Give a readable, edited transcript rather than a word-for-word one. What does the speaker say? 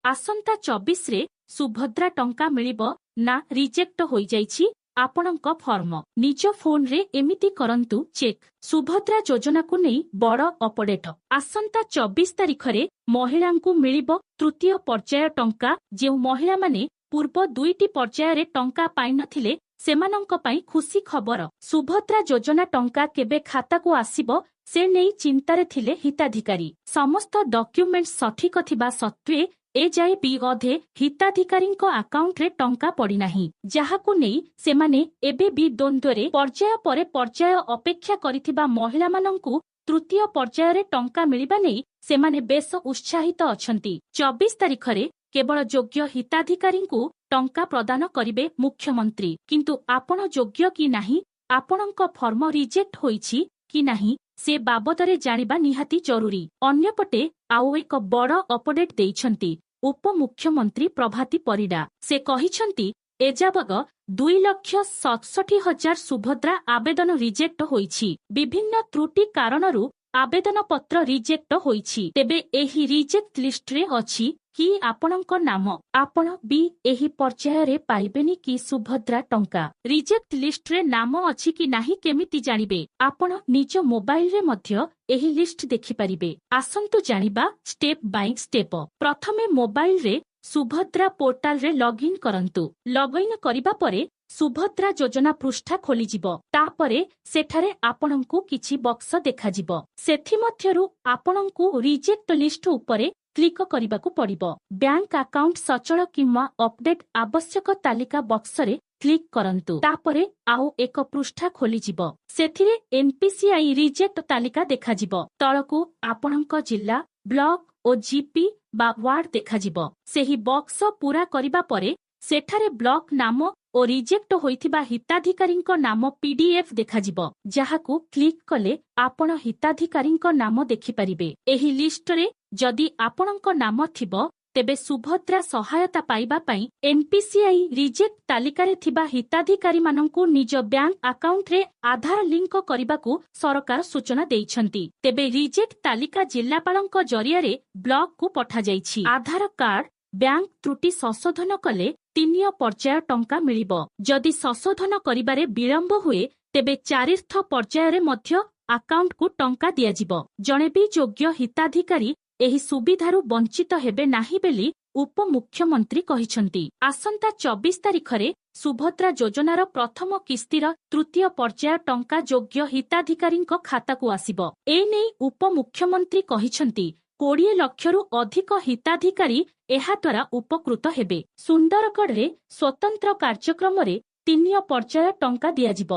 ଆସନ୍ତା 24ରେ ସୁଭଦ୍ରା ଟଙ୍କା ମିଳିବ ନା ରିଜେକ୍ଟ ହୋଇଯାଇଛି ଆପଣଙ୍କ ଫର୍ମ? ନିଜ ଫୋନରେ ଏମିତି କରନ୍ତୁ ଚେକ୍। ସୁଭଦ୍ରା ଯୋଜନାକୁ ନେଇ ବଡ଼ ଅପଡେଟ। ଆସନ୍ତା 24 ତାରିଖରେ ମହିଳାଙ୍କୁ ମିଳିବ ତୃତୀୟ ପର୍ଯ୍ୟାୟ ଟଙ୍କା। ଯେଉଁ ମହିଳାମାନେ ପୂର୍ବ ଦୁଇଟି ପର୍ଯ୍ୟାୟରେ ଟଙ୍କା ପାଇନଥିଲେ, ସେମାନଙ୍କ ପାଇଁ ଖୁସି ଖବର। ସୁଭଦ୍ରା ଯୋଜନା ଟଙ୍କା କେବେ ଖାତାକୁ ଆସିବ, ସେ ନେଇ ଚିନ୍ତାରେ ଥିଲେ ହିତାଧିକାରୀ। ସମସ୍ତ ଡକ୍ୟୁମେଣ୍ଟ ସଠିକ ଥିବା ସତ୍ତ୍ୱେ ଏଯାଏ ବି ଅଧେ ହିତାଧିକାରୀଙ୍କ ଆକାଉଣ୍ଟରେ ଟଙ୍କା ପଡ଼ିନାହିଁ, ଯାହାକୁ ନେଇ ସେମାନେ ଏବେ ବି ଦ୍ୱନ୍ଦ୍ୱରେ। ପର୍ଯ୍ୟାୟ ପରେ ପର୍ଯ୍ୟାୟ ଅପେକ୍ଷା କରିଥିବା ମହିଳାମାନଙ୍କୁ ତୃତୀୟ ପର୍ଯ୍ୟାୟରେ ଟଙ୍କା ମିଳିବା ନେଇ ସେମାନେ ବେଶ ଉତ୍ସାହିତ ଅଛନ୍ତି। 24 ତାରିଖରେ କେବଳ ଯୋଗ୍ୟ ହିତାଧିକାରୀଙ୍କୁ ଟଙ୍କା ପ୍ରଦାନ କରିବେ ମୁଖ୍ୟମନ୍ତ୍ରୀ। କିନ୍ତୁ ଆପଣ ଯୋଗ୍ୟ କି ନାହିଁ, ଆପଣଙ୍କ ଫର୍ମ ରିଜେକ୍ଟ ହୋଇଛି କି ନାହିଁ, ସେ ବାବଦରେ ଜାଣିବା ନିହାତି ଜରୁରୀ। ଅନ୍ୟପଟେ ଆଉ ଏକ ବଡ଼ ଅପଡେଟ୍ ଦେଇଛନ୍ତି ଉପମୁଖ୍ୟମନ୍ତ୍ରୀ ପ୍ରଭାତୀ ପରିଡ଼ା। ସେ କହିଛନ୍ତି, ଏଯାବତ 2,67,000 ସୁଭଦ୍ରା ଆବେଦନ ରିଜେକ୍ଟ ହୋଇଛି। ବିଭିନ୍ନ ତ୍ରୁଟି କାରଣରୁ ଆବେଦନ ପତ୍ର ରିଜେକ୍ଟ ହୋଇଛି। ତେବେ ଏହି ରିଜେକ୍ଟ ଲିଷ୍ଟରେ ଅଛି କି ଆପଣଙ୍କ ନାମ? ଆପଣ ବି ଏହି ପର୍ଯ୍ୟାୟରେ ପାଇବେନି କି ସୁଭଦ୍ରା ଟଙ୍କା? ରିଜେକ୍ଟ ଲିଷ୍ଟରେ ନାମ ଅଛି କି ନାହିଁ କେମିତି ଜାଣିବେ? ଆପଣ ନିଜ ମୋବାଇଲରେ ମଧ୍ୟ ଏହି ଲିଷ୍ଟ ଦେଖିପାରିବେ। ଆସନ୍ତୁ ଜାଣିବା ଷ୍ଟେପ୍ ବାଇ ଷ୍ଟେପ। ପ୍ରଥମେ ମୋବାଇଲରେ ସୁଭଦ୍ରା ପୋର୍ଟାଲରେ ଲଗ୍ଇନ୍ କରନ୍ତୁ। ଲଗ୍ଇନ୍ କରିବା ପରେ ସୁଭଦ୍ରା ଯୋଜନା ପୃଷ୍ଠା ଖୋଲିଯିବ। ତାପରେ ସେଠାରେ ଆପଣଙ୍କୁ କିଛି ବକ୍ସ ଦେଖାଯିବ। ସେଥିମଧ୍ୟରୁ ଆପଣଙ୍କୁ ରିଜେକ୍ଟ ଲିଷ୍ଟ ଉପରେ କ୍ଲିକ କରିବାକୁ ପଡ଼ିବ। ବ୍ୟାଙ୍କ ଆକାଉଣ୍ଟ ସଚଳ କିମ୍ବା ଅପଡେଟ୍ ଆବଶ୍ୟକ ତାଲିକା ବକ୍ସରେ କ୍ଲିକ୍ କରନ୍ତୁ। ତାପରେ ଆଉ ଏକ ପୃଷ୍ଠା ଖୋଲିଯିବ। ସେଥିରେ ଏନପିସିଆଇ ରିଜେକ୍ଟ ତାଲିକା ଦେଖାଯିବ। ତଳକୁ ଆପଣଙ୍କ ଜିଲ୍ଲା, ବ୍ଲକ ଓ ଜିପି ବା ୱାର୍ଡ ଦେଖାଯିବ। ସେହି ବକ୍ସ ପୂରା କରିବା ପରେ ସେଠାରେ ବ୍ଲକ ନାମ ଓ ରିଜେକ୍ଟ ହୋଇଥିବା ହିତାଧିକାରୀଙ୍କ ନାମ ପିଡିଏଫ୍ ଦେଖାଯିବ, ଯାହାକୁ କ୍ଲିକ୍ କଲେ ଆପଣ ହିତାଧିକାରୀଙ୍କ ନାମ ଦେଖିପାରିବେ। ଏହି ଲିଷ୍ଟରେ ଯଦି ଆପଣଙ୍କ ନାମ ଥିବ, ତେବେ ସୁଭଦ୍ରା ସହାୟତା ପାଇବା ପାଇଁ ଏନପିସିଆଇ ରିଜେକ୍ଟ ତାଲିକାରେ ଥିବା ହିତାଧିକାରୀମାନଙ୍କୁ ନିଜ ବ୍ୟାଙ୍କ ଆକାଉଣ୍ଟରେ ଆଧାର ଲିଙ୍କ କରିବାକୁ ସରକାର ସୂଚନା ଦେଇଛନ୍ତି। ତେବେ ରିଜେକ୍ଟ ତାଲିକା ଜିଲ୍ଲାପାଳଙ୍କ ଜରିଆରେ ବ୍ଲକକୁ ପଠାଯାଇଛି। ଆଧାର କାର୍ଡ, ବ୍ୟାଙ୍କ ତ୍ରୁଟି ସଂଶୋଧନ କଲେ ତିନି ପର୍ଯ୍ୟାୟ ଟଙ୍କା ମିଳିବ। ଯଦି ସଂଶୋଧନ କରିବାରେ ବିଳମ୍ବ ହୁଏ, ତେବେ ଚତୁର୍ଥ ପର୍ଯ୍ୟାୟରେ ମଧ୍ୟ ଆକାଉଣ୍ଟକୁ ଟଙ୍କା ଦିଆଯିବ। ଜଣେ ବି ଯୋଗ୍ୟ ହିତାଧିକାରୀ ଏହି ସୁବିଧାରୁ ବଞ୍ଚିତ ହେବେ ନାହିଁ ବୋଲି ଉପମୁଖ୍ୟମନ୍ତ୍ରୀ କହିଛନ୍ତି। ଆସନ୍ତା 24 ତାରିଖରେ ସୁଭଦ୍ରା ଯୋଜନାର ପ୍ରଥମ କିସ୍ତିର ତୃତୀୟ ପର୍ଯ୍ୟାୟ ଟଙ୍କା ଯୋଗ୍ୟ ହିତାଧିକାରୀଙ୍କ ଖାତାକୁ ଆସିବ। ଏନେଇ ଉପମୁଖ୍ୟମନ୍ତ୍ରୀ କହିଛନ୍ତି, 20 ଲକ୍ଷରୁ ଅଧିକ ହିତାଧିକାରୀ ଏହାଦ୍ୱାରା ଉପକୃତ ହେବେ। ସୁନ୍ଦରଗଡ଼ରେ ସ୍ୱତନ୍ତ୍ର କାର୍ଯ୍ୟକ୍ରମରେ ତିନି ପର୍ଯ୍ୟାୟ ଟଙ୍କା ଦିଆଯିବ।